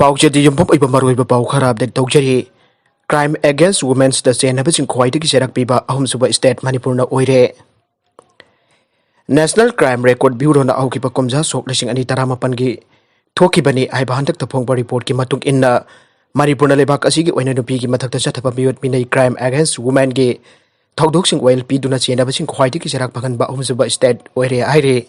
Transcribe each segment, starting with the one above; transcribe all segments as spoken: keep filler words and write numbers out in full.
ꯄꯥꯎꯆꯦꯗꯤ ꯌꯨꯝꯐꯝ ꯑꯣꯏꯕ ꯃꯔꯨꯑꯣꯏꯕ ꯄꯥꯎ ꯈꯔ ꯑꯞꯗꯦꯠ ꯇꯧꯖꯔꯤ꯫ Crime against womenꯗ ꯆꯦꯟꯅꯕꯁꯤꯡ ꯈ꯭ꯋꯥꯏꯗꯒꯤ ꯆꯩꯔꯥꯛ ꯄꯤꯕ ꯑꯍꯨꯝꯁꯨꯕ state ꯃꯅꯤꯄꯨꯔꯅ ꯑꯣꯏꯔꯦ꯫ National Crime Record Bureauꯅ ꯍꯧꯈꯤꯕ ꯀꯨꯝꯖꯥ ꯁꯣꯛ ꯂꯤꯁꯤꯡ ꯑꯅꯤ ꯇꯔꯥꯃꯥꯄꯟꯒꯤ ꯊꯣꯛꯈꯤꯕꯅꯤ ꯍꯥꯏꯕ ꯍꯟꯗꯛꯇ ꯐꯣꯡꯕ reportꯀꯤ ꯃꯇꯨꯡ ꯏꯟꯅ, ꯃꯅꯤꯄꯨꯔꯅ ꯂꯩꯕꯥꯛ ꯑꯁꯤꯒꯤ ꯑꯣꯏꯅ ꯅꯨꯄꯤꯒꯤ ꯃꯊꯛꯇ ꯆꯠꯊꯕ ꯃꯤꯑꯣꯠ ꯃꯤꯅꯩ, crime against womenꯒꯤ ꯊꯧꯗꯣꯛꯁꯤꯡ ꯑꯣꯏꯜ ꯄꯤꯗꯨꯅ ꯆꯦꯟꯅꯕꯁꯤꯡ ꯈ꯭ꯋꯥꯏꯗꯒꯤ ꯆꯩꯔꯥꯛ ꯐꯪꯍꯟꯕ ꯑꯍꯨꯝꯁꯨꯕ state ꯑꯣꯏꯔꯦ ꯍꯥꯏꯔꯤ꯫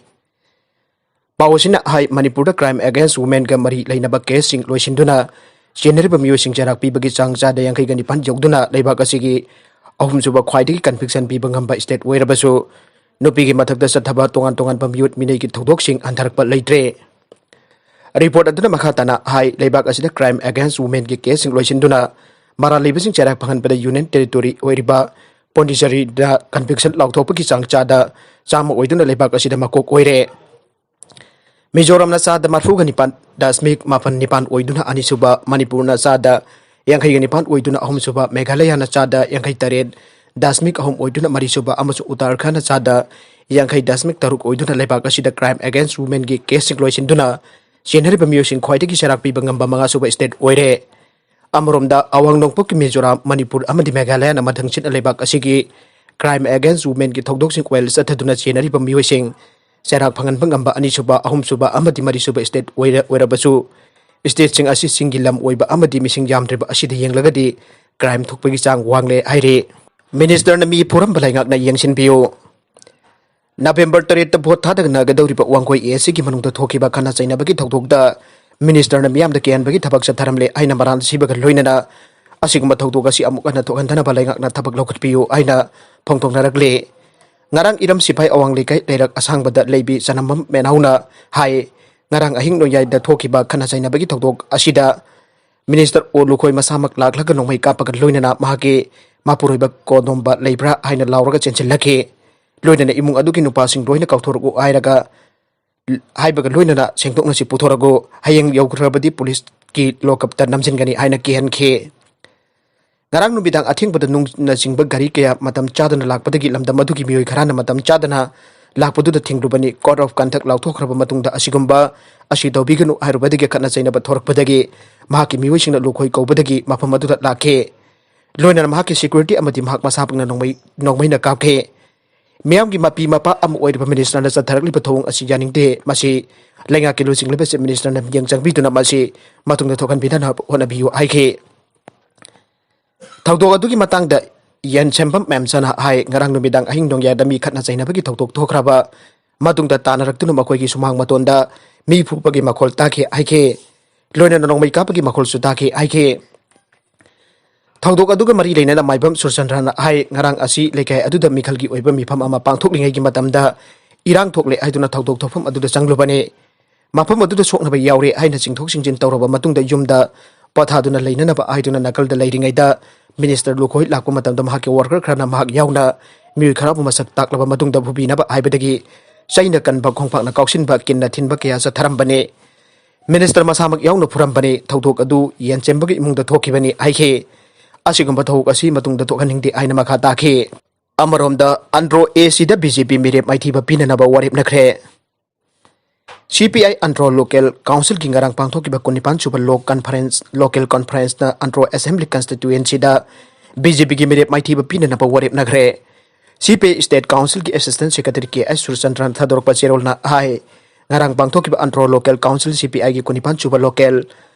ꯄꯥꯎ ꯑꯁꯤꯅ ꯍꯥꯏ, ꯃꯅꯤꯄꯨꯔꯗ crime against womenꯒ ꯃꯔꯤ ꯂꯩꯅꯕ caseꯁꯤꯡ ꯂꯣꯏꯁꯤꯟꯗꯨꯅ ꯆꯦꯟꯅꯔꯤꯕ ꯃꯤꯑꯣꯏꯁꯤꯡ ꯆꯩꯔꯥꯛ ꯄꯤꯕꯒꯤ ꯆꯥꯡ ꯆꯥꯗ ꯌꯥꯡꯈꯩꯒ ꯅꯤꯄꯥꯟ ꯌꯧꯗꯨꯅ ꯂꯩꯕꯥꯛ ꯑꯁꯤꯒꯤ ꯑꯍꯨꯝꯁꯨꯕ ꯈ꯭ꯋꯥꯏꯗꯒꯤ conviction ꯄꯤꯕ ꯉꯝꯕ state ꯑꯣꯏꯔꯕꯁꯨ, ꯅꯨꯄꯤꯒꯤ ꯃꯊꯛꯇ ꯆꯠꯊꯕ ꯇꯣꯉꯥꯟ ꯇꯣꯉꯥꯟꯕ ꯃꯤꯑꯣꯠ ꯃꯤꯅꯩꯒꯤ ꯊꯧꯗꯣꯛꯁꯤꯡ ꯍꯟꯊꯔꯛꯄ ꯂꯩꯇ꯭ꯔꯦ꯫ Report ꯑꯗꯨꯅ ꯃꯈꯥ ꯇꯥꯅ ꯍꯥꯏ, ꯂꯩꯕꯥꯛ ꯑꯁꯤꯗ crime against womenꯒꯤ caseꯁꯤꯡ ꯂꯣꯏꯁꯤꯟꯗꯨꯅ ꯃꯔꯥꯜ ꯂꯩꯕꯁꯤꯡ ꯆꯩꯔꯥꯛ ꯐꯪꯍꯟꯕꯗ union territory ꯑꯣꯏꯔꯤꯕ ꯄꯣꯟꯗꯤꯆꯦꯔꯤꯗ conviction ꯂꯥꯎꯊꯣꯛꯄꯒꯤ ꯆꯥꯡ ꯆꯥꯗ ꯆꯥꯝꯃ ꯑꯣꯏꯗꯨꯅ ꯂꯩꯕꯥꯛ ꯑꯁꯤꯗ ꯃꯀꯣꯛ ꯑꯣꯏꯔꯦ꯫ ꯃꯤꯖꯣꯔꯥꯝꯅ ꯆꯥꯗ ꯃꯔꯐꯨꯒ ꯅꯤꯄꯥꯟ ꯗꯁꯃꯤꯛ ꯃꯥꯄꯟ ꯅꯤꯄꯥꯟ ꯑꯣꯏꯗꯨꯅ ꯑꯅꯤꯁꯨꯕ, ꯃꯅꯤꯄꯨꯔꯅ ꯆꯥꯗ ꯌꯥꯡꯈꯩꯒ ꯅꯤꯄꯥꯟ ꯑꯣꯏꯗꯨꯅ ꯑꯍꯨꯝꯁꯨꯕ, ꯃꯦꯘꯥꯂꯌꯥꯅ ꯆꯥꯗ ꯌꯥꯡꯈꯩ ꯇꯔꯦꯠ ꯗꯁꯃꯤꯛ ꯑꯍꯨꯝ ꯑꯣꯏꯗꯨꯅ ꯃꯔꯤꯁꯨꯕ ꯑꯃꯁꯨꯡ ꯎꯠꯇꯔꯈꯟꯗꯅ ꯆꯥꯗ ꯌꯥꯡꯈꯩ ꯗꯁꯃꯤꯛ ꯇꯔꯨꯛ ꯑꯣꯏꯗꯨꯅ ꯂꯩꯕꯥꯛ ꯑꯁꯤꯗ crime against womenꯒꯤ caseꯁꯤꯡ ꯂꯣꯏꯁꯤꯟꯗꯨꯅ ꯆꯦꯟꯅꯔꯤꯕ ꯃꯤꯑꯣꯏꯁꯤꯡ ꯈ꯭ꯋꯥꯏꯗꯒꯤ ꯆꯩꯔꯥꯛ ꯄꯤꯕ ꯉꯝꯕ ꯃꯉꯥꯁꯨꯕ state ꯑꯣꯏꯔꯦ꯫ ꯑꯃꯔꯣꯝꯗ, ꯑꯋꯥꯡ ꯅꯣꯡꯄꯣꯛꯀꯤ ꯃꯤꯖꯣꯔꯥꯝ, ꯃꯅꯤꯄꯨꯔ ꯑꯃꯗꯤ ꯃꯦꯘꯥꯂꯌꯥꯅ ꯃꯊꯪꯁꯤꯠꯅ ꯂꯩꯕꯥꯛ ꯑꯁꯤꯒꯤ crime against womenꯒꯤ ꯊꯧꯗꯣꯛꯁꯤꯡ ꯑꯣꯏꯜ ꯆꯠꯊꯗꯨꯅ ꯆꯦꯟꯅꯔꯤꯕ ꯃꯤꯑꯣꯏꯁꯤꯡ ꯆꯩꯔꯥꯛ ꯐꯪꯍꯟꯕ ꯉꯝꯕ ꯑꯅꯤꯁꯨꯕ, ꯑꯍꯨꯝꯁꯨꯕ ꯑꯃꯗꯤ ꯃꯔꯤꯁꯨꯕ state ꯑꯣꯏꯔ-, ꯑꯣꯏꯔꯕꯁꯨ, stateꯁꯤꯡ ꯑꯁꯤ ꯆꯤꯡꯒꯤ ꯂꯝ ꯑꯣꯏꯕ ꯑꯃꯗꯤ ꯃꯤꯁꯤꯡ ꯌꯥꯝꯗ꯭ꯔꯤꯕ ꯑꯁꯤꯗ ꯌꯦꯡꯂꯒꯗꯤ crime ꯊꯣꯛꯄꯒꯤ ꯆꯥꯡ ꯋꯥꯡꯂꯦ ꯍꯥꯏꯔꯤ꯫ Ministerꯅ ꯃꯤ ꯐꯨꯔꯝꯕ ꯂꯩꯉꯥꯛꯅ ꯌꯦꯡꯁꯤꯟꯕꯤꯌꯨ꯫ November ꯇꯔꯦꯠꯇ vote ꯊꯥꯗꯅꯒꯗꯧꯔꯤꯕ ꯋꯥꯡꯒꯣꯏ ASCꯒꯤ ꯃꯅꯨꯡꯗ ꯊꯣꯛꯈꯤꯕ ꯈꯠꯅ ꯆꯩꯅꯕꯒꯤ ꯊꯧꯗꯣꯛꯇ ministerꯅ ꯃꯤꯌꯥꯝꯗ ꯀꯤꯍꯟꯕꯒꯤ ꯊꯕꯛ ꯆꯠꯊꯔꯝꯂꯦ ꯍꯥꯏꯅ ꯃꯔꯥꯜ ꯁꯤꯕꯒ ꯂꯣꯏꯅꯅ ꯑꯁꯤꯒꯨꯝꯕ ꯊꯧꯗꯣꯛ ꯑꯁꯤ ꯑꯃꯨꯛ ꯍꯟꯅ ꯊꯣꯛꯍꯟꯗꯅꯕ ꯂꯩꯉꯥꯛꯅ ꯊꯕꯛ ꯂꯧꯈꯠꯄꯤꯌꯨ ꯍꯥꯏꯅ ꯐꯣꯡꯗꯣꯛꯅꯔꯛꯂꯦ꯫ ꯉꯔꯥꯡ ꯏꯔꯝ ꯁꯤꯐꯥꯏ ꯑꯋꯥꯡ ꯂꯩꯀꯥꯏ ꯂꯩꯔꯛ ꯑꯁꯥꯡꯕꯗ ꯂꯩꯕꯤ ꯆꯅꯝꯕꯝ ꯃꯦꯅꯥꯎꯅ ꯍꯥꯏ, ꯉꯔꯥꯡ ꯑꯍꯤꯡ ꯅꯣꯡꯌꯥꯏꯗ ꯊꯣꯛꯈꯤꯕ ꯈꯠꯅ ꯆꯩꯅꯕꯒꯤ ꯊꯧꯗꯣꯛ ꯑꯁꯤꯗ minister ꯑꯣ ꯂꯨꯈꯣꯏ ꯃꯁꯥꯃꯛ ꯂꯥꯛꯂꯒ ꯅꯣꯡꯃꯩ ꯀꯥꯞꯄꯒ ꯂꯣꯏꯅꯅ ꯃꯍꯥꯛꯀꯤ ꯃꯄꯨꯔꯣꯏꯕ ꯀꯣꯟꯗꯣꯝꯕ ꯂꯩꯕ꯭ꯔꯥ ꯍꯥꯏꯅ ꯂꯥꯎꯔꯒ ꯆꯦꯟꯁꯤꯜꯂꯛꯈꯤ꯫ ꯂꯣꯏꯅꯅ ꯏꯃꯨꯡ ꯑꯗꯨꯒꯤ ꯅꯨꯄꯥꯁꯤꯡ ꯂꯣꯏꯅ ꯀꯧꯊꯣꯔꯛꯎ ꯍꯥꯏꯔꯒ, ꯍꯥꯏꯕꯒ ꯂꯣꯏꯅꯅ ꯁꯦꯡꯗꯣꯛꯅꯁꯤ ꯄꯨꯊꯣꯔꯛꯎ, ꯍꯌꯦꯡ ꯌꯧꯈ꯭ꯔꯕꯗꯤ ꯄꯨꯂꯤꯁꯀꯤ ꯂꯣꯀꯞꯇ ꯅꯝꯁꯤꯟꯒꯅꯤ ꯍꯥꯏꯅ ꯀꯤꯍꯟꯈꯤ꯫ ꯉꯔꯥꯡ ꯅꯨꯃꯤꯗꯥꯡ ꯑꯊꯦꯡꯕꯗ ꯅꯨꯡꯅꯆꯤꯡꯕ ꯒꯥꯔꯤ ꯀꯌꯥ ꯃꯇꯝ ꯆꯥꯗꯅ ꯂꯥꯛꯄꯗꯒꯤ ꯂꯝꯗꯝ ꯑꯗꯨꯒꯤ ꯃꯤꯑꯣꯏ ꯈꯔꯅ ꯃꯇꯝ ꯆꯥꯗꯅ ꯂꯥꯛꯄꯗꯨꯗ ꯊꯤꯡꯂꯨꯕꯅꯤ꯫ Code of conduct ꯂꯥꯎꯊꯣꯛꯈ꯭ꯔꯕ ꯃꯇꯨꯡꯗ ꯑꯁꯤꯒꯨꯝꯕ ꯑꯁꯤ ꯇꯧꯕꯤꯒꯅꯨ ꯍꯥꯏꯔꯨꯕꯗꯒꯤ ꯈꯠꯅ ꯆꯩꯅꯕ ꯊꯣꯔꯛꯄꯗꯒꯤ ꯃꯍꯥꯛꯀꯤ ꯃꯤꯑꯣꯏꯁꯤꯡꯅ ꯂꯨꯈꯣꯏ ꯀꯧꯕꯗꯒꯤ ꯃꯐꯝ ꯑꯗꯨꯗ ꯂꯥꯛꯈꯤ꯫ ꯂꯣꯏꯅꯅ ꯃꯍꯥꯛꯀꯤ security ꯑꯃꯗꯤ ꯃꯍꯥꯛ ꯃꯁꯥꯃꯛꯅ ꯅꯣꯡꯃꯩ, ꯅꯣꯡꯃꯩꯅ ꯀꯥꯞꯈꯤ꯫ ꯃꯤꯌꯥꯝꯒꯤ ꯃꯄꯤ ꯃꯄꯥ ꯑꯃ ꯑꯣꯏꯔꯤꯕ ministerꯅ ꯆꯠꯊꯔꯛꯂꯤꯕ ꯊꯧꯑꯣꯡ ꯑꯁꯤ ꯌꯥꯅꯤꯡꯗꯦ꯫ ꯃꯁꯤ ꯂꯩꯉꯥꯛꯀꯤ ꯂꯨꯆꯤꯡꯂꯤꯕ chief ministerꯅ ꯃꯤꯠꯌꯦꯡ ꯆꯪꯕꯤꯗꯨꯅ ꯃꯁꯤ ꯃꯇꯨꯡꯗ ꯊꯣꯛꯍꯟꯕꯤꯗꯅꯕ ꯍꯣꯠꯅꯕꯤꯌꯨ ꯍꯥꯏꯈꯤ꯫ ꯊꯧꯗꯣꯛ ꯑꯗꯨꯒꯤ ꯃꯇꯥꯡꯗ ꯌꯦꯟꯁꯦꯝꯕꯝ ꯃꯦꯝꯁꯟꯅ ꯍꯥꯏ, ꯉꯔꯥꯡ ꯅꯨꯃꯤꯗꯥꯡ ꯑꯍꯤꯡ ꯅꯣꯡꯌꯥꯏꯗ ꯃꯤ ꯈꯠꯅ ꯆꯩꯅꯕꯒꯤ ꯊꯧꯗꯣꯛ ꯊꯣꯛꯈ꯭ꯔꯕ ꯃꯇꯨꯡꯗ ꯇꯥꯟꯅꯔꯛꯇꯨꯅ ꯃꯈꯣꯏꯒꯤ ꯁꯨꯃꯥꯡ ꯃꯇꯣꯟꯗ ꯃꯤ ꯐꯨꯕꯒꯤ ꯃꯈꯣꯜ ꯇꯥꯈꯤ ꯍꯥꯏꯈꯤ꯫ ꯂꯣꯏꯅꯅ ꯅꯣꯡꯃꯩ ꯀꯥꯞꯄꯒꯤ ꯃꯈꯣꯜꯁꯨ ꯇꯥꯈꯤ ꯍꯥꯏꯈꯤ꯫ ꯊꯧꯗꯣꯛ ꯑꯗꯨꯒ ꯃꯔꯤ ꯂꯩꯅꯅ ꯃꯥꯏꯕꯝ ꯁꯨꯔꯆꯟꯗ꯭ꯔꯅ ꯍꯥꯏ, ꯉꯔꯥꯡ ꯑꯁꯤ ꯂꯩꯀꯥꯏ ꯑꯗꯨꯗ ꯃꯤꯈꯜꯒꯤ ꯑꯣꯏꯕ ꯃꯤꯐꯝ ꯑꯃ ꯄꯥꯡꯊꯣꯛꯂꯤꯉꯩꯒꯤ ꯃꯇꯝꯗ ꯏꯔꯥꯡ ꯊꯣꯛꯂꯦ ꯍꯥꯏꯗꯨꯅ ꯊꯧꯗꯣꯛ ꯊꯣꯛꯐꯝ ꯑꯗꯨꯗ ꯆꯪꯂꯨꯕꯅꯤ꯫ ꯃꯐꯝ ꯑꯗꯨꯗ ꯁꯣꯛꯅꯕ ꯌꯥꯎꯔꯦ ꯍꯥꯏꯅ ꯆꯤꯡꯊꯣꯛ ꯆꯤꯡꯁꯤꯟ ꯇꯧꯔꯕ ꯃꯇꯨꯡꯗ ꯌꯨꯝꯗ ꯄꯣꯊꯥꯗꯨꯅ ꯂꯩꯅꯅꯕ ꯍꯥꯏꯗꯨꯅ ꯅꯥꯀꯜꯗ ꯂꯩꯔꯤꯉꯩꯗ minister ꯂꯨꯈꯣꯏ ꯂꯥꯛꯄ ꯃꯇꯝꯗ ꯃꯍꯥꯛꯀꯤ worker ꯈꯔꯅ ꯃꯍꯥꯛ ꯌꯥꯎꯅ ꯃꯤꯑꯣꯏ ꯈꯔꯕꯨ ꯃꯁꯛ ꯇꯥꯛꯂꯕ ꯃꯇꯨꯡꯗ ꯐꯨꯕꯤꯅꯕ ꯍꯥꯏꯕꯗꯒꯤ ꯆꯩꯅ ꯀꯟꯕ, ꯈꯣꯡꯄꯥꯛꯅ ꯀꯥꯎꯁꯤꯟꯕ, ꯀꯤꯟꯅ ꯊꯤꯟꯕ ꯀꯌꯥ ꯆꯠꯊꯔꯝꯕꯅꯤ꯫ Minister ꯃꯁꯥꯃꯛ ꯌꯥꯎꯅ ꯐꯨꯔꯝꯕꯅꯤ꯫ ꯊꯧꯗꯣꯛ ꯑꯗꯨ ꯌꯦꯟꯆꯦꯟꯕꯒꯤ ꯏꯃꯨꯡꯗ ꯊꯣꯛꯈꯤꯕꯅꯤ ꯍꯥꯏꯈꯤ꯫ ꯑꯁꯤꯒꯨꯝꯕ ꯊꯧꯗꯣꯛ ꯑꯁꯤ ꯃꯇꯨꯡꯗ ꯊꯣꯛꯍꯟꯅꯤꯡꯗꯦ ꯍꯥꯏꯅ ꯃꯈꯥ ꯇꯥꯈꯤ꯫ ꯑꯃꯔꯣꯝꯗ, ꯑꯟꯗ꯭ꯔꯣ ACꯗ BJP ꯃꯤꯔꯦꯞ ꯃꯥꯏꯊꯤꯕ ꯄꯤꯅꯅꯕ ꯋꯥꯔꯦꯞꯅꯈ꯭ꯔꯦ꯫ CPI Andro Local Councilꯒꯤ ꯉꯔꯥꯡ ꯄꯥꯡꯊꯣꯛꯈꯤꯕ ꯀꯨꯟꯅꯤꯄꯥꯟ ꯁꯨꯕ Lok Conference, Local Conferenceꯅ Andro Assembly Constituencyꯗ BJPꯒꯤ ꯃꯤꯔꯦꯞ ꯃꯥꯏꯊꯤꯕ ꯄꯤꯅꯅꯕ ꯋꯥꯔꯦꯞꯅꯈ꯭ꯔꯦ꯫ CPI State Councilꯒꯤ Assistant Secretary K S ꯁꯨꯔꯆꯟꯗ꯭ꯔꯅ ꯊꯥꯗꯣꯔꯛꯄ ꯆꯦꯔꯣꯜꯅ ꯍꯥꯏ, ꯉꯔꯥꯡ ꯄꯥꯡꯊꯣꯛꯈꯤꯕ Andro Local Council CPIꯒꯤ ꯀꯨꯟꯅꯤꯄꯥꯟ ꯁꯨꯕ Local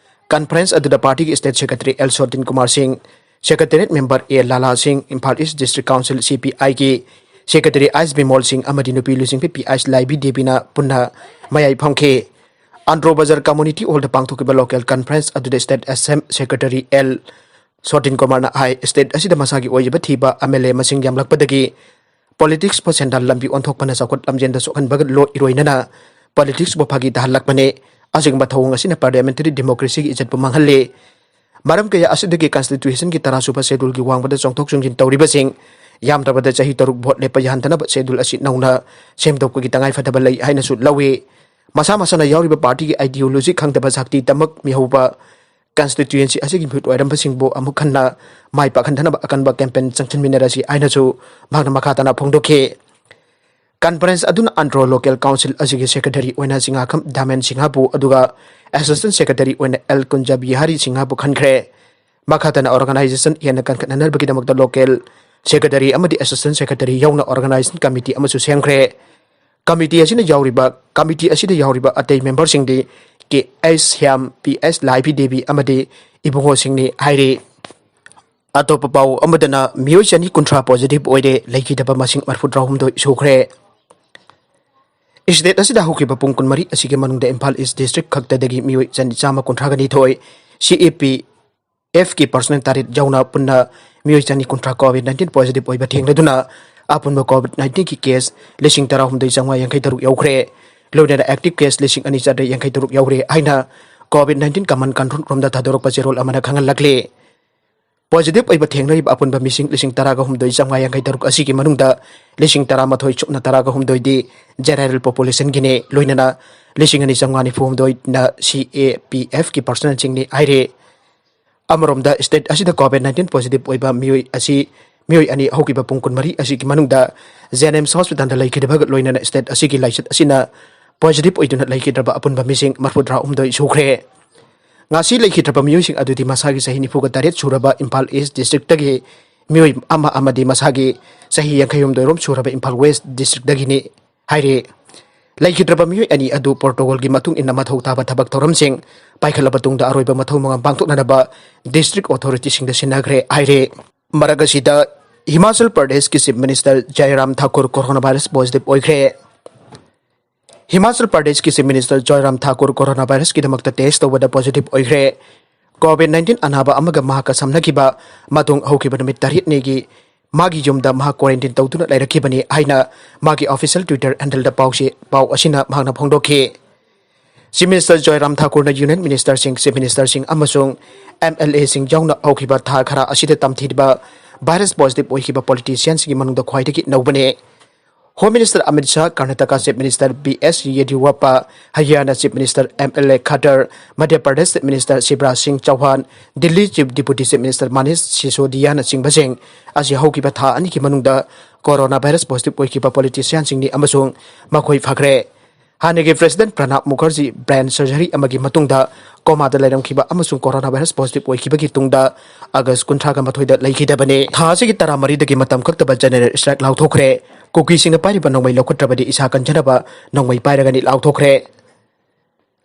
Conference ꯑꯗꯨꯗ partyꯒꯤ State Secretary L ꯁꯣꯇꯤꯟ ꯀꯨꯃꯥꯔ ꯁꯤꯡ, Secretariat Member A Lala Singh, Imphal East District Council CPIꯒꯤ Secretary ꯑꯥꯏꯁ ꯕꯤꯃꯣꯜ ꯁꯤꯡ ꯑꯃꯗꯤ ꯅꯨꯄꯤ ꯂꯨꯆꯤꯡꯕꯤ ꯄꯤ ꯑꯥꯏꯁ ꯂꯥꯏꯕꯤ ꯗꯦꯕꯤꯅ ꯄꯨꯟꯅ ꯃꯌꯥꯏ ꯐꯝꯈꯤ꯫ ꯑꯟꯗ꯭ꯔꯣ ꯕꯖꯥꯔ Community Hallꯗ ꯄꯥꯡꯊꯣꯛꯈꯤꯕ Local Conference ꯑꯗꯨꯗ State Assembly Secretary L ꯁꯣꯇꯤꯟ ꯀꯨꯃꯥꯔꯅ ꯍꯥꯏ, state ꯑꯁꯤꯗ ꯃꯁꯥꯒꯤ ꯑꯣꯏꯖꯕ ꯊꯤꯕ MLA ꯃꯁꯤꯡ ꯌꯥꯝꯂꯛꯄꯗꯒꯤ politicsꯄꯨ ꯁꯦꯟꯗꯥꯟ ꯂꯝꯕꯤ ꯑꯣꯟꯊꯣꯛꯄꯅ ꯆꯥꯎꯈꯠ ꯂꯝꯖꯦꯟꯗ ꯁꯣꯛꯍꯟꯕꯒ ꯂꯣ-, ꯏꯔꯣꯏꯅꯅ politicsꯄꯨ ꯐꯥꯒꯤ ꯇꯥꯍꯜꯂꯛꯄꯅꯤ꯫ ꯑꯁꯤꯒꯨꯝꯕ ꯊꯧꯑꯣꯡ ꯑꯁꯤꯅ parliamentary democracyꯒꯤ ꯏꯖꯠꯄꯨ ꯃꯥꯡꯍꯜꯂꯤ꯫ ꯃꯔꯝ ꯀꯌꯥ ꯑꯁꯤꯗꯒꯤ Constitutionꯒꯤ ꯇꯔꯥꯁꯨꯕ scheduleꯒꯤ ꯋꯥꯡꯃꯗ ꯆꯣꯡꯊꯣꯛ ꯆꯣꯡꯁꯤꯟ ꯇꯧꯔꯤꯕꯁꯤꯡ ꯌꯥꯝꯗ꯭ꯔꯕꯗ ꯆꯍꯤ ꯇꯔꯨꯛ vote ꯂꯦꯞꯄ ꯌꯥꯍꯟꯗꯅꯕ schedule ꯑꯁꯤ ꯅꯧꯅ ꯁꯦꯝꯗꯣꯛꯄꯒꯤ ꯇꯉꯥꯏꯐꯗꯕ ꯂꯩ ꯍꯥꯏꯅꯁꯨ ꯂꯧꯏ꯫ ꯃꯁꯥ ꯃꯁꯥꯅ ꯌꯥꯎꯔꯤꯕ partyꯒꯤ ideology ꯈꯪꯗꯕ ꯁꯛꯇꯤ ꯇꯃꯛ ꯃꯤꯍꯧꯕ constituency ꯑꯁꯤꯒꯤ ꯃꯤꯍꯨꯠ ꯑꯣꯏꯔꯝꯕꯁꯤꯡꯕꯨ ꯑꯃꯨꯛ ꯍꯟꯅ ꯃꯥꯏ ꯄꯥꯛꯍꯟꯗꯅꯕ ꯑꯀꯟꯕ campaign ꯆꯪꯁꯤꯟꯃꯤꯟꯅꯔꯁꯤ ꯍꯥꯏꯅꯁꯨ ꯃꯍꯥꯛꯅ ꯃꯈꯥ ꯇꯥꯅ ꯐꯣꯡꯗꯣꯛꯈꯤ꯫ Conference ꯑꯗꯨꯅ ꯑꯟꯗ꯭ꯔꯣ ꯂꯣꯀꯦꯜ ꯀꯥꯎꯟꯁꯤꯜ ꯑꯁꯤꯒꯤ ꯁꯦꯀ꯭ꯔꯦꯇꯔꯤ ꯑꯣꯏꯅ ꯆꯤꯡꯉꯥꯈꯝ ꯗꯥꯃꯦꯟ ꯁꯤꯡꯍꯕꯨ ꯑꯗꯨꯒ ꯑꯦꯁꯤꯁꯇꯦꯟ ꯁꯦꯀ꯭ꯔꯦꯇꯔꯤ ꯑꯣꯏꯅ ꯑꯦꯜ ꯀꯨꯟꯖꯥ ꯕꯤꯍꯥꯔꯤ ꯁꯤꯡꯍꯕꯨ ꯈꯟꯈ꯭ꯔꯦ꯫ ꯃꯈꯥ ꯇꯥꯅ ꯑꯣꯔꯒꯅꯥꯏꯖꯦꯁꯟ ꯍꯦꯟꯅ ꯀꯟꯈꯠꯅꯅꯕꯒꯤꯗꯃꯛꯇ ꯂꯣꯀꯦꯜ ꯁꯦꯀ꯭ꯔꯦꯇꯔꯤ ꯑꯃꯗꯤ ꯑꯦꯁꯤꯁꯇꯦꯟ ꯁꯦꯀ꯭ꯔꯦꯇꯔꯤ ꯌꯥꯎꯅ ꯑꯣꯔꯒꯅꯥꯏꯖꯦꯁꯟ ꯀꯃꯤꯇꯤ ꯑꯃꯁꯨ ꯁꯦꯝꯈ꯭ꯔꯦ꯫ ꯀꯃꯤꯇꯤ ꯑꯁꯤꯗ ꯌꯥꯎꯔꯤꯕ ꯀꯃꯤꯇꯤ ꯑꯁꯤꯗ ꯌꯥꯎꯔꯤꯕ ꯑꯇꯩ ꯃꯦꯝꯕꯔꯁꯤꯡꯗꯤ K H Shyam, P S Laibi Devi ꯑꯃꯗꯤ ꯏꯕꯨꯡꯉꯣꯁꯤꯡꯅꯤ ꯍꯥꯏꯔꯤ꯫ ꯑꯇꯣꯞꯄ ꯄꯥꯎ ꯑꯃꯗꯅ ꯃꯤꯑꯣꯏ ꯆꯅꯤ ꯀꯨꯟꯊ꯭ꯔꯥ ꯄꯣꯖꯤꯇꯤꯚ ꯑꯣꯏꯔꯦ, ꯂꯩꯈꯤꯗꯕ ꯃꯁꯤꯡ ꯃꯔꯤꯐꯨꯇꯔꯥꯍꯨꯝꯗꯣꯏ ꯁꯨꯈ꯭ꯔꯦ꯫ ꯁ꯭ꯇꯦꯠ ꯑꯁꯤꯗ ꯍꯧꯈꯤꯕ ꯄꯨꯡ ꯀꯨꯟꯃꯔꯤ ꯑꯁꯤꯒꯤ ꯃꯅꯨꯡꯗ ꯏꯝꯐꯥꯜ ꯏꯁ ꯗꯤꯁꯇ꯭ꯔꯤꯛ ꯈꯛꯇꯗꯒꯤ ꯃꯤꯑꯣꯏ ꯆꯅꯤ ꯆꯥꯝꯃ ꯀꯨꯟꯊ꯭ꯔꯥꯒ ꯅꯤꯊꯣꯏ, ꯁꯤ ꯑꯦ ꯄꯤ ꯑꯦꯐꯀꯤ ꯄꯔꯁꯅꯦꯜ ꯇꯔꯦꯠ ꯌꯥꯎꯅ ꯄꯨꯟꯅ ꯃꯤꯑꯣꯏ ꯆꯅꯤ ꯀꯨꯟꯊ꯭ꯔꯥ ꯀꯣꯚꯤꯗ ꯅꯥꯏꯟꯇꯤꯟ ꯄꯣꯖꯤꯇꯤꯚ ꯑꯣꯏꯕ ꯊꯦꯡꯅꯗꯨꯅ ꯑꯄꯨꯟꯕ ꯀꯣꯚꯤꯗ ꯅꯥꯏꯟꯇꯤꯟꯒꯤ ꯀꯦꯁ ꯂꯤꯁꯤꯡ ꯇꯔꯥꯍꯨꯝꯗꯣꯏ ꯆꯥꯝꯃꯉꯥ ꯌꯥꯡꯈꯩ ꯇꯔꯨꯛ ꯌꯧꯈ꯭ꯔꯦ꯫ ꯂꯣꯏꯅꯅ ꯑꯦꯛꯇꯤꯚ ꯀꯦꯁ ꯂꯤꯁꯤꯡ ꯑꯅꯤ ꯆꯥꯇ꯭ꯔꯦꯠ ꯌꯥꯡꯈꯩ ꯇꯔꯨꯛ ꯌꯧꯔꯦ ꯍꯥꯏꯅ ꯀꯣꯚꯤꯗ ꯅꯥꯏꯟꯇꯤꯟ ꯀꯃꯟ ꯀꯟꯇ꯭ꯔꯣꯜ ꯔꯨꯝꯗ ꯊꯥꯗꯣꯔꯛꯄ ꯆꯦꯔꯣꯜ ꯑꯃꯅ ꯈꯪꯍꯜꯂꯛꯂꯤ꯫ ꯄꯣꯖꯤꯇꯤꯚ ꯑꯣꯏꯕ ꯊꯦꯡꯅꯔꯤꯕ ꯑꯄꯨꯟꯕ ꯃꯤꯁꯤꯡ ꯂꯤꯁꯤꯡ ꯇꯔꯥꯒ ꯍꯨꯝꯗꯣꯏ ꯆꯥꯝꯃꯉꯥ ꯌꯥꯡꯈꯩ ꯇꯔꯨꯛ ꯑꯁꯤꯒꯤ ꯃꯅꯨꯡꯗ ꯂꯤꯁꯤꯡ ꯇꯔꯥꯃꯥꯊꯣꯏ ꯁꯨꯞꯅ ꯇꯔꯥꯒ ꯍꯨꯝꯗꯣꯏꯗꯤ ꯖꯦꯅꯦꯔꯦꯜ ꯄꯣꯄꯨꯂꯦꯁꯟꯒꯤꯅꯤ, ꯂꯣꯏꯅꯅ ꯂꯤꯁꯤꯡ ꯑꯅꯤ ꯆꯥꯝꯃꯉꯥ ꯅꯤꯐꯨ ꯍꯨꯝꯗꯣꯏꯅ ꯁꯤ ꯑꯦ ꯄꯤ ꯑꯦꯐꯀꯤ ꯄꯔꯁꯅꯦꯜꯁꯤꯡꯅꯤ ꯍꯥꯏꯔꯤ꯫ ꯑꯃꯔꯣꯝꯗ, ꯁ꯭ꯇꯦꯠ ꯑꯁꯤꯗ ꯀꯣꯚꯤꯗ ꯅꯥꯏꯟꯇꯤꯟ ꯄꯣꯖꯤꯇꯤꯚ ꯑꯣꯏꯕ ꯃꯤꯑꯣꯏ ꯑꯁꯤ, ꯃꯤꯑꯣꯏ ꯑꯅꯤ ꯍꯧꯈꯤꯕ ꯄꯨꯡ ꯀꯨꯟꯃꯔꯤ ꯑꯁꯤꯒꯤ ꯃꯅꯨꯡꯗ ꯖꯦꯅꯤꯝꯁ ꯍꯣꯁꯄꯤꯇꯥꯜꯗ ꯂꯩꯈꯤꯗꯕꯒ ꯂꯣꯏꯅꯅ ꯁ꯭ꯇꯦꯠ ꯑꯁꯤꯒꯤ ꯂꯥꯏꯆꯠ ꯑꯁꯤꯅ ꯄꯣꯖꯤꯇꯤꯚ ꯑꯣꯏꯗꯨꯅ ꯂꯩꯈꯤꯗ꯭ꯔꯕ ꯑꯄꯨꯟꯕ ꯃꯤꯁꯤꯡ ꯃꯔꯤꯐꯨꯇꯔꯥ ꯍꯨꯝꯗꯣꯏ ꯁꯨꯈ꯭ꯔꯦ꯫ ꯉꯁꯤ ꯂꯩꯈꯤꯗ꯭ꯔꯕ ꯃꯤꯑꯣꯏꯁꯤꯡ ꯑꯗꯨꯗꯤ ꯃꯁꯥꯒꯤ ꯆꯍꯤ ꯅꯤꯐꯨꯒ ꯇꯔꯦꯠ ꯁꯨꯔꯕ ꯏꯝꯐꯥꯜ ꯏꯁ ꯗꯤꯁꯇ꯭ꯔꯤꯛꯇꯒꯤ ꯃꯤꯑꯣꯏ ꯑꯃ ꯑꯃꯗꯤ ꯃꯁꯥꯒꯤ ꯆꯍꯤ ꯌꯥꯡꯈꯩ ꯍꯨꯝꯗꯣꯏ ꯔꯣꯝ ꯁꯨꯔꯕ ꯏꯝꯐꯥꯜ ꯋꯦꯁ ꯗꯤꯁꯇ꯭ꯔꯤꯛꯇꯒꯤꯅꯤ ꯍꯥꯏꯔꯤ꯫ ꯂꯩꯈꯤꯗ꯭ꯔꯕ ꯃꯤꯑꯣꯏ ꯑꯅꯤ ꯑꯗꯨ ꯄ꯭ꯔꯣꯇꯣꯀꯣꯜꯒꯤ ꯃꯇꯨꯡ ꯏꯟꯅ ꯃꯊꯧ ꯇꯥꯕ ꯊꯕꯛ ꯊꯧꯔꯝꯁꯤꯡ ꯄꯥꯏꯈꯠꯂꯕ ꯇꯨꯡꯗ ꯑꯔꯣꯏꯕ ꯃꯊꯧ ꯃꯉꯝ ꯄꯥꯡꯊꯣꯛꯅꯅꯕ ꯗꯤꯁꯇ꯭ꯔꯤꯛ ꯑꯣꯊꯣꯔꯤꯇꯤꯁꯤꯡꯗ ꯁꯤꯟꯅꯈ꯭ꯔꯦ ꯍꯥꯏꯔꯤ꯫ ꯃꯔꯛ ꯑꯁꯤꯗ, ꯍꯤꯃꯥꯆꯜ ꯄ꯭ꯔꯗꯦꯁꯀꯤ chief minister Jairam Thakur corona virus positive ꯑꯣꯏꯈ꯭ꯔꯦ꯫ ꯍꯤꯃꯥꯆꯜ ꯄ꯭ꯔꯗꯦꯁꯀꯤ chief minister Jairam Thakur corona ꯚꯥꯏꯔꯁꯀꯤꯗꯃꯛꯇ ꯇꯦꯁ ꯇꯧꯕꯗ ꯄꯣꯖꯤꯇꯤꯚ ꯑꯣꯏꯈ꯭ꯔꯦ꯫ ꯀꯣꯚꯤꯗ ꯅꯥꯏꯟꯇꯤꯟ ꯑꯅꯥꯕ ꯑꯃꯒ ꯃꯍꯥꯛꯀ ꯁꯝꯅꯈꯤꯕ ꯃꯇꯨꯡ ꯍꯧꯈꯤꯕ ꯅꯨꯃꯤꯠ ꯇꯔꯦꯠꯅꯤꯒꯤ ꯃꯥꯒꯤ ꯌꯨꯝꯗ ꯃꯍꯥꯛ ꯀ꯭ꯋꯥꯔꯦꯟꯇꯤꯟ ꯇꯧꯗꯨꯅ ꯂꯩꯔꯛꯈꯤꯕꯅꯤ ꯍꯥꯏꯅ ꯃꯥꯒꯤ ꯑꯣꯐꯤꯁꯤꯌꯦꯜ ꯇ꯭ꯋꯤꯇꯔ ꯍꯦꯟꯗꯜꯗ ꯄꯥꯎꯁꯤ, ꯄꯥꯎ ꯑꯁꯤꯅ ꯃꯍꯥꯛꯅ ꯐꯣꯡꯗꯣꯛꯈꯤ꯫ ꯆꯤꯐ ꯃꯤꯅꯤꯁꯇꯔ ꯖꯣꯏꯔꯥꯝ ꯊꯥꯀꯨꯔꯅ ꯌꯨꯅꯤꯌꯟ ꯃꯤꯅꯤꯁꯇꯔꯁꯤꯡ, ꯆꯤꯐ ꯃꯤꯅꯤꯁꯇꯔꯁꯤꯡ ꯑꯃꯁꯨꯡ ꯑꯦꯝ ꯑꯦꯜ ꯑꯦꯁꯤꯡ ꯌꯥꯎꯅ ꯍꯧꯈꯤꯕ ꯊꯥ ꯈꯔ ꯑꯁꯤꯗ ꯇꯝꯊꯤꯔꯤꯕ ꯚꯥꯏꯔꯁ ꯄꯣꯖꯤꯇꯤꯚ ꯑꯣꯏꯈꯤꯕ ꯄꯣꯂꯤꯇꯤꯁꯤꯌꯟꯁꯤꯡꯒꯤ ꯃꯅꯨꯡꯗ ꯈ꯭ꯋꯥꯏꯗꯒꯤ ꯅꯧꯕꯅꯤ꯫ Home minister Amit Shah, Karnataka chief minister B S Yediyurappa, Haryana chief minister M L A Khattar, Madhya Pradesh chief minister Shivraj Singh Chouhan, Delhi chief deputy chief minister Manish ꯁꯤꯁꯣꯗꯤꯌꯥꯅꯆꯤꯡꯕꯁꯤꯡ ꯑꯁꯤ ꯍꯧꯈꯤꯕ ꯊꯥ ꯑꯅꯤꯒꯤ ꯃꯅꯨꯡꯗ ꯀꯣꯔꯣꯅꯥ ꯚꯥꯏꯔꯁ ꯄꯣꯖꯤꯇꯤꯚ ꯑꯣꯏꯈꯤꯕ ꯄꯣꯂꯤꯇꯤꯁꯤꯌꯥꯟꯁꯤꯡꯅꯤ ꯑꯃꯁꯨꯡ ꯃꯈꯣꯏ ꯐꯈ꯭ꯔꯦ꯫ ꯍꯥꯟꯅꯒꯤ ꯄ꯭ꯔꯦꯁꯤꯗꯦꯟꯠ ꯄ꯭ꯔꯅꯥꯕ ꯃꯨꯈꯔꯖꯤ ꯕ꯭ꯔꯦꯟ ꯁꯔꯖꯔꯤ ꯑꯃꯒꯤ ꯃꯇꯨꯡꯗ ꯀꯣꯃꯥꯗ ꯂꯩꯔꯝꯈꯤꯕ ꯑꯃꯁꯨꯡ ꯀꯣꯔꯣꯅꯥ ꯚꯥꯏꯔꯁ ꯄꯣꯖꯤꯇꯤꯚ ꯑꯣꯏꯈꯤꯕꯒꯤ ꯇꯨꯡꯗ ꯑꯥꯒꯁ ꯀꯨꯟꯊ꯭ꯔꯥꯒ ꯃꯥꯊꯣꯏꯗ ꯂꯩꯈꯤꯗꯕꯅꯤ꯫ ꯊꯥ ꯑꯁꯤꯒꯤ ꯇꯔꯥꯃꯔꯤꯗꯒꯤ ꯃꯇꯝ ꯀꯛꯇꯕ ꯖꯦꯅꯔꯦꯜ ꯁ꯭ꯇ꯭ꯔꯥꯏꯛ ꯂꯥꯎꯊꯣꯛꯈ꯭ꯔꯦ꯫ ꯀꯨꯀꯤꯁꯤꯡꯅ ꯄꯥꯏꯔꯤꯕ ꯅꯣꯡꯃꯩ ꯂꯧꯈꯠꯇ꯭ꯔꯕꯗꯤ ꯏꯁꯥ ꯀꯟꯖꯅꯕ ꯅꯣꯡꯃꯩ ꯄꯥꯏꯔꯒꯅꯤ ꯂꯥꯎꯊꯣꯛꯈ꯭ꯔꯦ꯫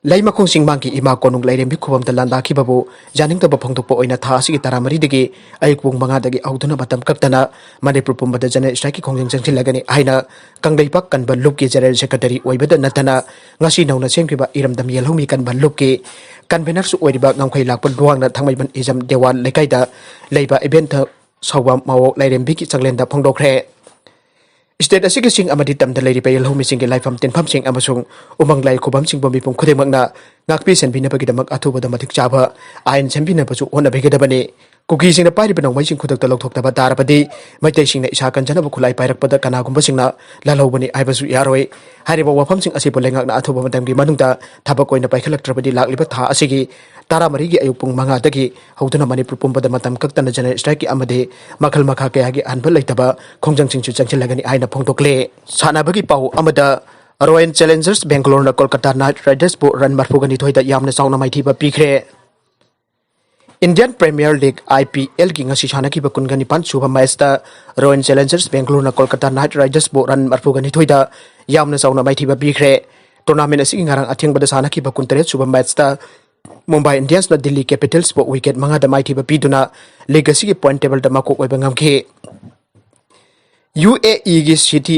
ꯂꯩꯃꯈꯣꯡ ꯆꯤꯡꯃꯥꯡꯒꯤ ꯏꯃꯥ ꯀꯣꯅꯨꯡ ꯂꯥꯏꯔꯦꯝꯕꯤ ꯈꯨꯕꯝꯗ ꯂꯥꯟꯗꯥꯈꯤꯕꯕꯨ ꯌꯥꯅꯤꯡꯗꯕ ꯐꯣꯡꯗꯣꯛꯄ ꯑꯣꯏꯅ ꯊꯥ ꯑꯁꯤꯒꯤ ꯇꯔꯥꯃꯔꯤꯗꯒꯤ ꯑꯌꯨꯛ ꯄꯨꯡ ꯃꯉꯥꯗꯒꯤ ꯍꯧꯗꯨꯅ ꯃꯇꯝ ꯀꯛꯇꯅ ꯃꯅꯤꯄꯨꯔ ꯄꯨꯝꯕꯗ ꯖꯦꯅꯔꯦꯜ ꯁ꯭ꯇ꯭ꯔꯥꯏꯛꯀꯤ ꯈꯣꯡꯖꯪ ꯆꯪꯁꯤꯜꯂꯒꯅꯤ ꯍꯥꯏꯅ ꯀꯪꯂꯩꯄꯥꯛ ꯀꯟꯕ ꯂꯨꯞꯀꯤ ꯖꯦꯅꯔꯦꯜ ꯁꯦꯀ꯭ꯔꯦꯇꯔꯤ ꯑꯣꯏꯕꯗ ꯅꯠꯇꯅ ꯉꯁꯤ ꯅꯧꯅ ꯁꯦꯝꯈꯤꯕ ꯏꯔꯝꯗꯝ ꯌꯦꯜꯍꯧꯃꯤ ꯀꯟꯕ ꯂꯨꯞꯀꯤ ꯀꯟꯚꯦꯅꯔꯁꯨ ꯑꯣꯏꯔꯤꯕ ꯉꯝꯈꯩ ꯂꯥꯛꯄ ꯂꯨꯋꯥꯡꯅ ꯊꯥꯡꯃꯩꯕꯟ ꯏꯖꯝ ꯗꯦꯋꯥꯟ ꯂꯩꯀꯥꯏꯗ ꯂꯩꯕ ꯏꯕꯦꯟꯊ ꯁꯥꯎꯕ ꯃꯥꯋꯣ ꯂꯥꯏꯔꯦꯝꯕꯤꯒꯤ ꯆꯥꯛꯂꯦꯟꯗ ꯐꯣꯡꯗꯣꯛꯈ꯭ꯔꯦ꯫ ꯁ꯭ꯇꯦꯠ ꯑꯁꯤꯒꯤ ꯆꯤꯡ ꯑꯃꯗꯤ ꯇꯝꯗ ꯂꯩꯔꯤꯕ ꯌꯦꯜꯍꯧꯃꯤꯁꯤꯡꯒꯤ ꯂꯥꯏꯐꯝ ꯇꯤꯟꯐꯝꯁꯤꯡ ꯑꯃꯁꯨꯡ ꯎꯃꯪ ꯂꯥꯏ ꯈꯨꯕꯝꯁꯤꯡꯕꯨ ꯃꯤꯄꯨꯝ ꯈꯨꯗꯤꯡꯃꯛꯅ ꯉꯥꯛꯄꯤ ꯁꯦꯟꯕꯤꯅꯕꯒꯤꯗꯃꯛ ꯑꯊꯨꯕꯗ ꯃꯇꯤꯛ ꯆꯥꯕ ꯑꯥꯏꯟ ꯁꯦꯝꯕꯤꯅꯕꯁꯨ ꯍꯣꯠꯅꯕꯤꯒꯗꯕꯅꯤ꯫ ꯀꯨꯀꯤꯁꯤꯡꯅ ꯄꯥꯏꯔꯤꯕ ꯅꯣꯡꯃꯩꯁꯤꯡ ꯈꯨꯗꯛꯇ ꯂꯧꯊꯣꯛꯇꯕ ꯇꯥꯔꯕꯗꯤ ꯃꯩꯇꯩꯁꯤꯡꯅ ꯏꯁꯥ ꯀꯟꯖꯅꯕ ꯈꯨꯠꯂꯥꯏ ꯄꯥꯏꯔꯛꯄꯗ ꯀꯅꯥꯒꯨꯝꯕꯁꯤꯡꯅ ꯂꯥꯜꯍꯧꯕꯅꯤ ꯍꯥꯏꯕꯁꯨ ꯌꯥꯔꯣꯏ꯫ ꯍꯥꯏꯔꯤꯕ ꯋꯥꯐꯝꯁꯤꯡ ꯑꯁꯤꯕꯨ ꯂꯩꯉꯥꯛꯅ ꯑꯊꯨꯕ ꯃꯇꯝꯒꯤ ꯃꯅꯨꯡꯗ ꯊꯕꯛ ꯑꯣꯏꯅ ꯄꯥꯏꯈꯠꯂꯛꯇ꯭ꯔꯕꯗꯤ ꯂꯥꯛꯂꯤꯕ ꯊꯥ ꯑꯁꯤꯒꯤ ꯇꯔꯥꯃꯔꯤꯒꯤ ꯑꯌꯨꯛ ꯄꯨꯡ ꯃꯉꯥꯗꯒꯤ ꯍꯧꯗꯨꯅ ꯃꯅꯤꯄꯨꯔ ꯄꯨꯝꯕꯗ ꯃꯇꯝ ꯀꯛꯇꯅ ꯖꯦꯅꯔꯦꯜ ꯁ꯭ꯇ꯭ꯔꯥꯏꯛꯀꯤ ꯑꯃꯗꯤ ꯃꯈꯜ ꯃꯈꯥ ꯀꯌꯥꯒꯤ ꯑꯍꯟꯕ ꯂꯩꯇꯕ ꯈꯣꯡꯖꯪꯁꯤꯡꯁꯨ ꯆꯪꯁꯤꯜꯂꯒꯅꯤ ꯍꯥꯏꯅ ꯐꯣꯡꯗꯣꯛꯂꯦ꯫ ꯁꯥꯟꯅꯕꯒꯤ ꯄꯥꯎ ꯑꯃꯗ, ꯔꯣꯌꯦꯜ ꯆꯦꯂꯦꯟꯖꯔꯁ ꯕꯦꯡꯒꯂꯣꯔꯅ ꯀꯣꯜꯀꯇꯥ ꯅꯥꯏꯠ ꯔꯥꯏꯗꯔꯁꯄꯨ ꯔꯟ ꯃꯔꯐꯨꯒ ꯅꯤꯊꯣꯏꯗ ꯌꯥꯝꯅ ꯆꯥꯎꯅ ꯃꯥꯏꯊꯤꯕ ꯄꯤꯈ꯭ꯔꯦ꯫ ꯏꯟꯗꯤꯌꯟ ꯄ꯭ꯔꯤꯃꯤꯌꯔ ꯂꯤꯒ, IPL, ꯒꯤ ꯉꯁꯤ ꯁꯥꯟꯅꯈꯤꯕ ꯀꯨꯟꯒ ꯅꯤꯄꯥꯟ ꯁꯨꯕ ꯃꯦꯆꯇ ꯔꯣꯌꯦꯜ ꯆꯦꯂꯦꯟꯖꯔꯁ ꯕꯦꯡꯒꯂꯣꯔꯅ ꯀꯣꯜꯀꯇꯥ ꯅꯥꯏꯠ ꯔꯥꯏꯗꯔꯁꯄꯨ ꯔꯟ ꯃꯔꯐꯨꯒ ꯅꯤꯊꯣꯏꯗ ꯌꯥꯝꯅ ꯆꯥꯎꯅ ꯃꯥꯏꯊꯤꯕ ꯄꯤꯈ꯭ꯔꯦ꯫ ꯇꯣꯔꯅꯥꯃꯦꯟ ꯑꯁꯤꯒꯤ ꯉꯔꯥꯡ ꯑꯊꯦꯡꯕꯗ ꯁꯥꯟꯅꯈꯤꯕ ꯀꯨꯟꯇꯔꯦꯠ ꯁꯨꯕ ꯃꯦꯆꯇ ꯃꯨꯝꯕꯥꯏ ꯏꯟꯗꯤꯌꯟꯁꯅ ꯗꯤꯜꯂꯤ ꯀꯦꯄꯤꯇꯜꯁꯄꯨ ꯋꯤꯀꯦꯠ ꯃꯉꯥꯗ ꯃꯥꯏꯊꯤꯕ ꯄꯤꯗꯨꯅ ꯂꯤꯒ ꯑꯁꯤꯒꯤ ꯄꯣꯏꯟꯠ ꯇꯦꯕꯜꯗ ꯃꯀꯣꯛ ꯑꯣꯏꯕ ꯉꯝꯈꯤ꯫ UAE ꯒꯤ ꯁꯤꯇꯤ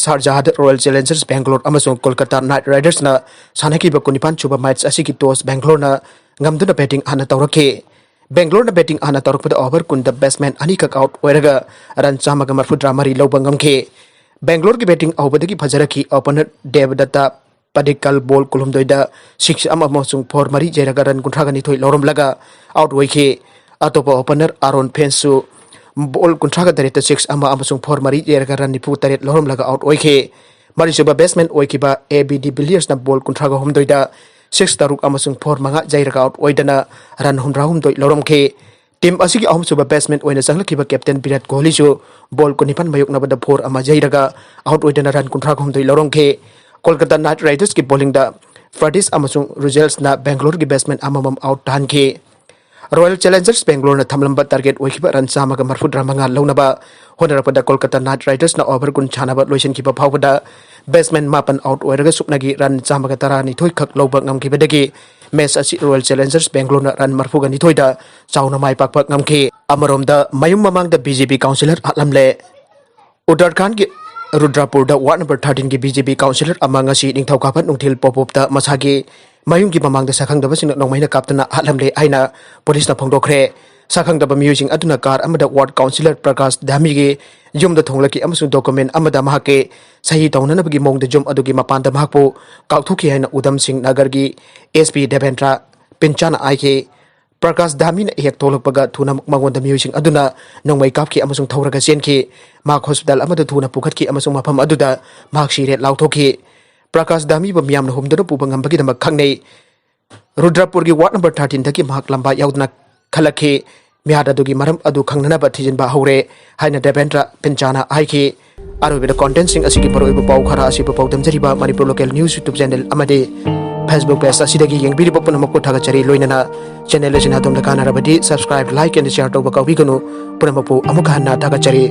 ꯁꯥꯔꯖꯥꯍꯗ ꯔꯣꯌꯦꯜ ꯆꯦꯂꯦꯟꯖꯔꯁ ꯕꯦꯡꯒꯂꯣꯔ ꯑꯃꯁꯨꯡ ꯀꯣꯜꯀꯇꯥ ꯅꯥꯏꯠ ꯔꯥꯏꯗꯔꯁꯅ ꯁꯥꯟꯅꯈꯤꯕ ꯀꯨꯟꯅꯤꯄꯥꯟ ꯁꯨꯕ ꯃꯦꯆ ꯑꯁꯤꯒꯤ ꯇꯣꯁ ꯕꯦꯡꯒꯂꯣꯔꯅ ꯉꯝꯗꯨꯅ ꯕꯦꯇꯤꯡ ꯍꯥꯟꯅ ꯇꯧꯔꯛꯈꯤ꯫ ꯕꯦꯡꯒꯂꯣꯔꯅ ꯕꯦꯇꯤꯡ ꯍꯥꯟꯅ ꯇꯧꯔꯛꯄꯗ ꯑꯣꯚꯔ ꯀꯨꯟꯗ ꯕꯦꯠꯁꯃꯦꯟ ꯑꯅꯤꯈꯛ ꯑꯥꯎꯠ ꯑꯣꯏꯔꯒ ꯔꯟ ꯆꯥꯝꯃꯒ ꯃꯔꯐꯨꯇꯔꯥ ꯃꯔꯤ ꯂꯧꯕ ꯉꯝꯈꯤ꯫ ꯕꯦꯡꯒꯂꯣꯔꯒꯤ ꯕꯦꯇꯤꯡ ꯑꯍꯧꯕꯗꯒꯤ ꯐꯖꯔꯛꯈꯤ꯫ ꯑꯣꯄꯅꯔ ꯗꯦꯕꯗꯠꯇ ꯄꯗꯤꯀꯜ ꯕꯣꯜ ꯀꯨꯟꯍꯨꯝꯗꯣꯏꯗ ꯁꯤꯛꯁ ꯑꯃ ꯑꯃꯁꯨꯡ ꯐꯣꯔ ꯃꯔꯤ ꯌꯩꯔꯒ ꯔꯟ ꯀꯨꯟꯊ꯭ꯔꯥꯒ ꯅꯤꯊꯣꯏ ꯂꯧꯔꯝꯂꯒ ꯑꯥꯎꯠ ꯑꯣꯏꯈꯤ꯫ ꯑꯇꯣꯞꯄ ꯑꯣꯄꯅꯔ ꯑꯥꯔꯣꯟ ꯐꯦꯟꯁꯁꯨ ꯕꯣꯜ ꯀꯨꯟꯊ꯭ꯔꯥꯒ ꯇꯔꯦꯠꯇ ꯁꯤꯛꯁ ꯑꯃ ꯑꯃꯁꯨꯡ ꯐꯣꯔ ꯃꯔꯤ ꯌꯩꯔꯒ ꯔꯟ ꯅꯤꯐꯨ ꯇꯔꯦꯠ ꯂꯧꯔꯝꯂꯒ ꯑꯥꯎꯠ ꯑꯣꯏꯈꯤ꯫ ꯃꯔꯤꯁꯨꯕ ꯕꯦꯠꯁꯃꯦꯟ ꯑꯣꯏꯈꯤꯕ A B de Villiers ꯅ ꯕꯣꯜ ꯀꯨꯟꯊ꯭ꯔꯥꯒ ꯍꯨꯝꯗꯣꯏꯗ ꯁꯤꯛꯁ ꯇꯔꯨꯛ ꯑꯃꯁꯨꯡ ꯐꯣꯔ ꯃꯉꯥ ꯌꯩꯔꯒ ꯑꯥꯎꯠ ꯑꯣꯏꯗꯅ ꯔꯟ ꯍꯨꯝꯗ꯭ꯔꯥꯍꯨꯝꯗꯣꯏ ꯂꯧꯔꯝꯈꯤ꯫ Team ꯑꯁꯤꯒꯤ ꯑꯍꯨꯝꯁꯨꯕ batsman ꯑꯣꯏꯅ ꯆꯪꯂꯛꯈꯤꯕ captain ꯚꯤꯔꯥꯠ ꯀꯣꯍꯂꯤꯁꯨ ball ꯀꯨꯟꯅꯤꯄꯥꯟ ꯃꯥꯌꯣꯛꯅꯕꯗ four ꯑꯃ ꯌꯩꯔꯒ out ꯑꯣꯏꯗꯅ run ꯀꯨꯟꯊ꯭ꯔꯥ ꯍꯨꯝꯗꯣꯏ ꯂꯧꯔꯝꯈꯤ꯫ ꯀꯣꯜꯀꯇꯥ Knight Riders ꯀꯤ bowling ꯗ ꯐꯔꯗꯤꯁ ꯑꯃꯁꯨꯡ ꯔꯨꯖꯦꯜꯁꯅ ꯕꯦꯡꯒꯂꯣꯔꯒꯤ batsman ꯑꯃꯃꯝ out ꯇꯥꯍꯟꯈꯤ꯫ Royal Challengers Bangalore ꯅ ꯊꯝꯂꯝꯕ target ꯑꯣꯏꯈꯤꯕ run ꯆꯥꯝꯃꯒ ꯃꯔꯐꯨꯇꯔꯥ ꯃꯉꯥ ꯂꯧꯅꯕ ꯍꯣꯠꯅꯔꯛꯄꯗ ꯀꯣꯜꯀꯇꯥ Knight Riders ꯅ over ꯀꯨꯟ ꯁꯥꯟꯅꯕ ꯂꯣꯏꯁꯤꯟꯈꯤꯕ ꯐꯥꯎꯕꯗ batsman ꯃꯥꯄꯟ out ꯑꯣꯏꯔꯒ ꯁꯨꯞꯅꯒꯤ run ꯆꯥꯝꯃꯒ ꯇꯔꯥꯅꯤꯊꯣꯏ ꯈꯛ ꯂꯧꯕ ꯉꯝꯈꯤꯕꯗꯒꯤ match ꯑꯁꯤ Royal Challengers Bangalore ꯅ run ꯃꯔꯐꯨꯒ ꯅꯤꯊꯣꯏꯗ ꯆꯥꯎꯅ ꯃꯥꯏ ꯄꯥꯛꯄ ꯉꯝꯈꯤ꯫ ꯑꯃꯔꯣꯝꯗ ꯃꯌꯨꯝ ꯃꯃꯥꯡꯗ BJP councillor ꯍꯥꯠꯂꯝꯂꯦ꯫ ꯎꯠꯇꯔꯈꯥꯟꯗꯒꯤ ꯔꯨꯗ꯭ꯔꯄꯨꯔꯗ ward number thirteen ꯒꯤ BJP councillor ꯑꯃ ꯉꯁꯤ ꯅꯤꯡꯊꯧꯀꯥꯕ ꯅꯨꯡꯊꯤꯜ ꯄꯣꯞ ꯄꯣꯞꯇ ꯃꯁꯥꯒꯤ ꯃꯌꯨꯝꯒꯤ ꯃꯃꯥꯡꯗ ꯁꯛꯈꯪꯗꯕꯁꯤꯡꯅ ꯅꯣꯡꯃꯩꯅ ꯀꯥꯞꯇꯨꯅ ꯍꯥꯠꯂꯝꯂꯦ ꯍꯥꯏꯅ ꯄꯨꯂꯤꯁꯅ ꯐꯣꯡꯗꯣꯛꯈ꯭ꯔꯦ꯫ ꯁꯛꯈꯪꯗꯕ ꯃꯤꯑꯣꯏꯁꯤꯡ ꯑꯗꯨꯅ car ꯑꯃꯗ ward councillor ꯄ꯭ꯔꯀꯥꯁ ꯙꯥꯃꯤꯒꯤ ꯌꯨꯝꯗ ꯊꯣꯡꯂꯛꯈꯤ ꯑꯃꯁꯨꯡ document ꯑꯃꯗ ꯃꯍꯥꯛꯀꯤ ꯁꯍꯤ ꯇꯧꯅꯅꯕꯒꯤ ꯃꯑꯣꯡꯗ ꯌꯨꯝ ꯑꯗꯨꯒꯤ ꯃꯄꯥꯟꯗ ꯃꯍꯥꯛꯄꯨ ꯀꯥꯎꯊꯣꯛꯈꯤ ꯍꯥꯏꯅ ꯎꯙꯝ ꯁꯤꯡ ꯅꯒꯔꯒꯤ SP ꯗꯦꯕꯦꯟꯗ꯭ꯔ ꯄꯤꯟꯆꯥꯅ ꯍꯥꯏꯈꯤ꯫ ꯄ꯭ꯔꯀꯥꯁ ꯙꯥꯃꯤꯅ ꯍꯦꯛ ꯊꯣꯛꯂꯛꯄꯒ ꯊꯨꯅ ꯃꯉꯣꯟꯗ ꯃꯤꯑꯣꯏꯁꯤꯡ ꯑꯗꯨꯅ ꯅꯣꯡꯃꯩ ꯀꯥꯞꯈꯤ ꯑꯃꯁꯨꯡ ꯊꯧꯔꯒ ꯆꯦꯟꯈꯤ꯫ ꯃꯍꯥꯛ hospital ꯑꯃꯗ ꯊꯨꯅ ꯄꯨꯈꯠꯈꯤ ꯑꯃꯁꯨꯡ ꯃꯐꯝ ꯑꯗꯨꯗ ꯃꯍꯥꯛ ꯁꯤꯔꯦ ꯂꯥꯎꯊꯣꯛꯈꯤ꯫ ꯄ꯭ꯔꯀꯥꯁ ꯙꯥꯃꯤꯕꯨ ꯃꯤꯌꯥꯝꯅ ꯍꯨꯝꯗꯨꯅ ꯄꯨꯕ ꯉꯝꯕꯒꯤꯗꯃꯛ ꯈꯪꯅꯩ꯫ ꯔꯨꯗ꯭ꯔꯄꯨꯔꯒꯤ ward number thirteen ꯗꯒꯤ ꯃꯍꯥꯛ ꯂꯝꯕꯥ ꯌꯥꯎꯗꯨꯅ ꯈꯜꯂꯛꯈꯤ꯫ ꯃꯤꯍꯥꯠ ꯑꯗꯨꯒꯤ ꯃꯔꯝ ꯑꯗꯨ ꯈꯪꯅꯅꯕ ꯊꯤꯖꯤꯟꯕ ꯍꯧꯔꯦ ꯍꯥꯏꯅ ꯗꯦꯕꯦꯟꯗ꯭ꯔ ꯄꯤꯟꯆꯥꯅ ꯍꯥꯏꯈꯤ꯫ ꯑꯔꯣꯏꯕꯗ content ꯁꯤꯡ ꯑꯁꯤꯒꯤ ꯃꯔꯨꯑꯣꯏꯕ ꯄꯥꯎ ꯈꯔ ꯑꯁꯤꯕꯨ ꯄꯥꯎꯗꯝꯖꯔꯤꯕ Manipur Local News YouTube channel ꯑꯃꯗꯤ Facebook page ꯑꯁꯤꯗꯒꯤ ꯌꯦꯡꯕꯤꯔꯤꯕ ꯄꯨꯝꯅꯃꯛꯄꯨ ꯊꯥꯒꯠꯆꯔꯤ꯫ ꯂꯣꯏꯅꯅ channel ꯑꯁꯤꯅ ꯑꯗꯣꯝꯗ ꯀꯥꯟꯅꯔꯕꯗꯤ subscribe, like and share ꯇꯧꯕ ꯀꯥꯎꯕꯤꯒꯅꯨ꯫ ꯄꯨꯝꯅꯃꯛꯄꯨ ꯑꯃꯨꯛ ꯍꯟꯅ ꯊꯥꯒꯠꯆꯔꯤ꯫